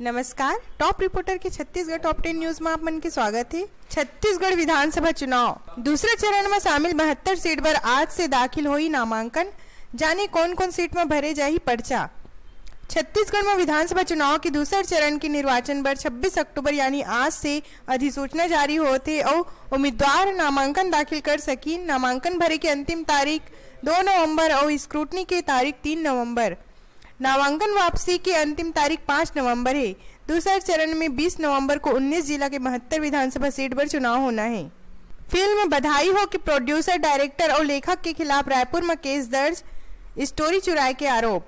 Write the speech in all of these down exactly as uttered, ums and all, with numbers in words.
नमस्कार, top reporter के Chhattisgarh top ten news में आप मन के स्वागत है। छत्तीसगढ़ विधानसभा चुनाव दूसरे चरण में शामिल बहत्तर सीट बर आज से दाखिल होई नामांकन, जाने कौन कौन सीट में भरे जाही पर्चा। छत्तीसगढ़ में विधानसभा चुनाव के दूसर चरण के निर्वाचन बर छब्बीस अक्टूबर यानी आज से अधिसूचना जारी होत हे अउ उम्मीदवार नामांकन दाखिल कर सकीन। नामांकन भरे के अंतिम तारीख दो नवंबर अउ स्क्रूटनी के तारीख तीन नवंबर। नामांकन वापसी के अंतिम तारीख पाँच नवंबर हे। दूसर चरण में बीस नवंबर को उन्नीस जिला के बहत्तर विधानसभा सीट पर चुनाव होना है। फिल्म बधाई हो के प्रोड्यूसर, डायरेक्टर और लेखक के खिलाफ रायपुर में केस दर्ज, स्टोरी चुराए के आरोप।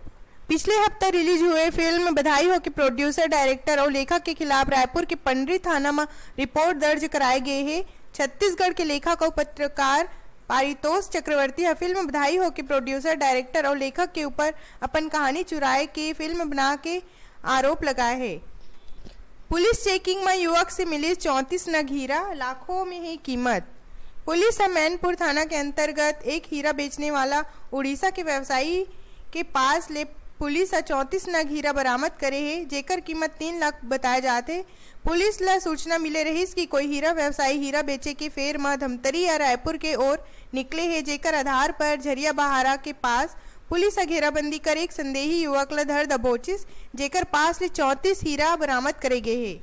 पिछले हफ्ता रिलीज हुए फिल्म बधाई हो के प्रोड्यूसर, डायरेक्टर और लेखक के खिलाफ रायपुर के पंडरी थाना में रिपोर्ट दर्ज कराए गए हे। छत्तीसगढ़ के लेखक और पत्रकार पारितोष चक्रवर्ती ह फिल्म बधाई हो के प्रोड्यूसर, डायरेक्टर और लेखक के ऊपर अपन कहानी चुराए के फिल्म बना के आरोप लगाए हे। पुलिस चेकिंग में युवक से मिले चौंतीस नग हीरा, लाखों में ही कीमत। पुलिस ह मैनपुर थाना के अंतर्गत एक हीरा बेचने वाला उड़ीसा के व्यवसायी के पास ले पुलिस ह चौंतीस नग हीरा बरामद करे हे, जेकर कीमत तीन लाख बताए जात हे। पुलिस ल सूचना मिले रहिस कि कोई हीरा व्यवसायी हीरा बेचे के फेर म धमतरी या रायपुर के ओर निकले हे, जेकर आधार पर झरिया बहारा के पास पुलिस ह घेराबंदी कर एक संदेही युवक ल धर दबोचिस, जेकर पास ले चौंतीस हीरा बरामद करे गे हे।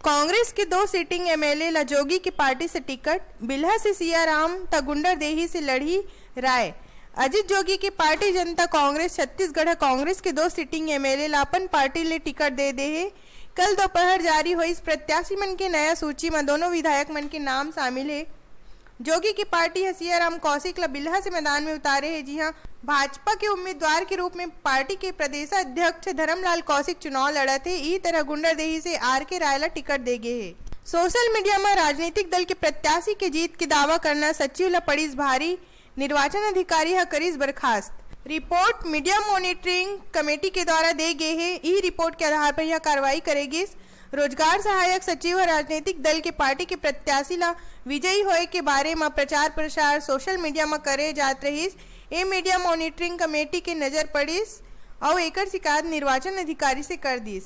कांग्रेस के दो सिटिंग एमएलए ल जोगी के पार्टी से टिकट, बिल्हा से सियाराम त गुंडरदेही से लड़ही राय। अजीत जोगी के पार्टी जनता कांग्रेस छत्तीसगढ़ ह कांग्रेस के दो सिटिंग एमएलए ल अपन पार्टी ले टिकट दे दे हे। कल दोपहर जारी होइस प्रत्याशी मन के नया सूची म दोनों विधायक मन के नाम शामिल हे। जोगी के पार्टी ह सियाराम कौशिक ल बिल्हा से मैदान में उतारे हे, जिहां भाजपा के उम्मीदवार के रूप में पार्टी के प्रदेशाध्यक्ष धर्मलाल कौशिक चुनाव लड़त हे। ई तरह गुंडरदेही से आर के राय ल टिकट दे गे हे। सोशल मीडिया म राजनीतिक दल के प्रत्याशी के जीत के दावा करना सचिव ल पड़िस भारी, निर्वाचन अधिकारी ह करिस बर्खास्त। रिपोर्ट मीडिया मॉनिटरिंग कमेटी के द्वारा दे गे हे। इही रिपोर्ट के आधार पर यह कार्रवाई करे गिस। रोजगार सहायक सचिव ह राजनीतिक दल के पार्टी के प्रत्याशी ला विजयी होए के बारे म प्रचार प्रसार सोशल मीडिया म करे जात रहिस। ए मीडिया मॉनिटरिंग कमेटी के नजर पड़िस अउ एकर शिकायत निर्वाचन अधिकारी से कर दिस।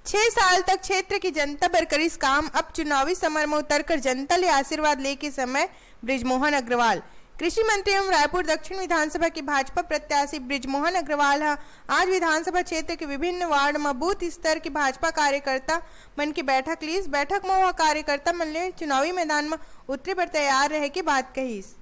छह साल तक क्षेत्र की जनता बर करिस काम, अब चुनावी समर म उतरकर जनता ले आशीर्वाद लेके समय, बृजमोहन अग्रवाल। कृषि मंत्री एवं रायपुर दक्षिण विधानसभा के भाजपा प्रत्याशी बृजमोहन अग्रवाल ह आज विधानसभा क्षेत्र के विभिन्न वार्ड म बूथ स्तर के भाजपा कार्यकर्ता मन के बैठक लीस। बैठक म ओह कार्यकर्ता मन ले चुनावी मैदान म उतरे बर तैयार रहे के बात कहिस।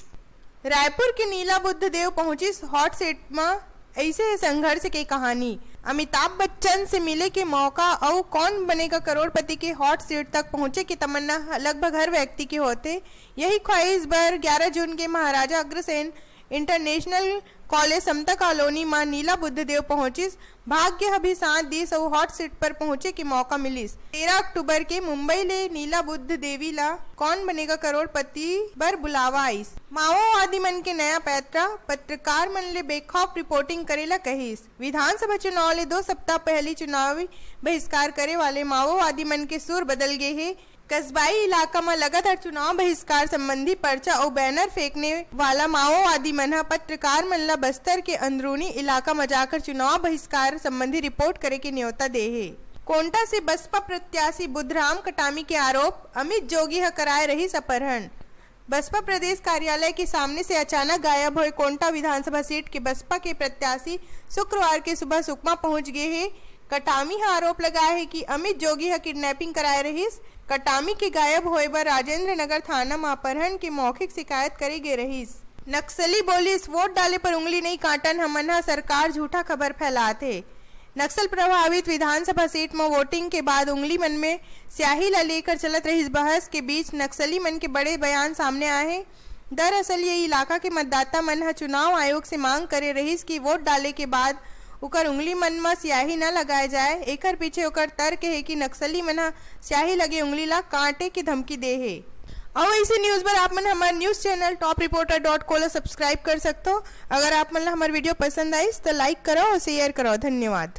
रायपुर के नीला बुद्ध देव पहुंचिस हॉट सीट म, ऐसे है संघर्ष के कहानी। अमिताभ बच्चन से मिले के मौका अउ कौन बनेगा करोड़पति के हॉट सीट तक पहुंचे के तमन्ना ह-, लगभग हर व्यक्ति के होथे। यही ख्वाहिश बर ग्यारह जून के महाराजा अग्रसेन इंटरनेशनल कॉलेज समता कॉलोनी म नीला बुद्ध देव पहुंचिस। भाग्य ह भी साथ दिस अउ हॉट सीट पर पहुंचे के मौका मिलिस। तेरह अक्टूबर के मुंबई ले नीला बुद्ध देवी ला कौन बनेगा करोड़पति बर बुलावा आइस। माओवादी मन के नया पैतरा, पत्रकार मन ले बेखौफ रिपोर्टिंग करे ला कहिस। विधानसभा चुनाव ले दो सप्ताह पहली चुनावी बहिष्कार करे वाले माओवादी मन के सुर बदल गे हे। कस्बाई इलाका म लगातार चुनाव बहिष्कार संबंधी पर्चा अउ बैनर फेंकने वाला माओवादी मन ह पत्रकार मन ल बस्तर के अंदरूनी इलाका म जाकर चुनाव बहिष्कार संबंधी रिपोर्ट करे के न्योता दे हे। कोंटा से बसपा प्रत्याशी बुधराम कटामी के आरोप, अमित जोगी ह कराए रहिस अपहरण। बसपा प्रदेश कार्यालय के सामने से अचानक गायब होए कोंटा विधानसभा सीट के बसपा के प्रत्याशी शुक्रवार के सुबह सुकमा पहुंच गे हे। कटामी ह आरोप लगाए हे कि अमित जोगी ह किडनैपिंग कराए रहिस। कटामी के गायब होए बर राजेंद्र नगर थाना म अपहरण के मौखिक शिकायत करे गे रहिस। नक्सली बोलिस, वोट डाले पर उंगली नहीं काटन, हमन ह सरकार झूठा खबर फैलात हे। नक्सल प्रभावित विधानसभा सीट म वोटिंग के बाद उंगली मन में स्याही ला लेकर चलत रहिस बहस के बीच नक्सली मन के बड़े बयान सामने आए हे। दरअसल ये इलाका के मतदाता मन ह चुनाव आयोग से मांग करे रहिस कि वोट डाले के बाद उकर उंगली मन म स्याही न लगाए जाए। एकर पीछे ओकर तर्क हे कि नक्सली मन ह स्याही लगे उंगली ला काटे के धमकी दे हे। अउ ऐसे न्यूज बर आप मन हमर news channel top reporter dot को ला सब्सक्राइब कर सकथो। अगर आप मन ला हमर वीडियो पसंद आइस त लाइक करो अउ शेयर करो। धन्यवाद।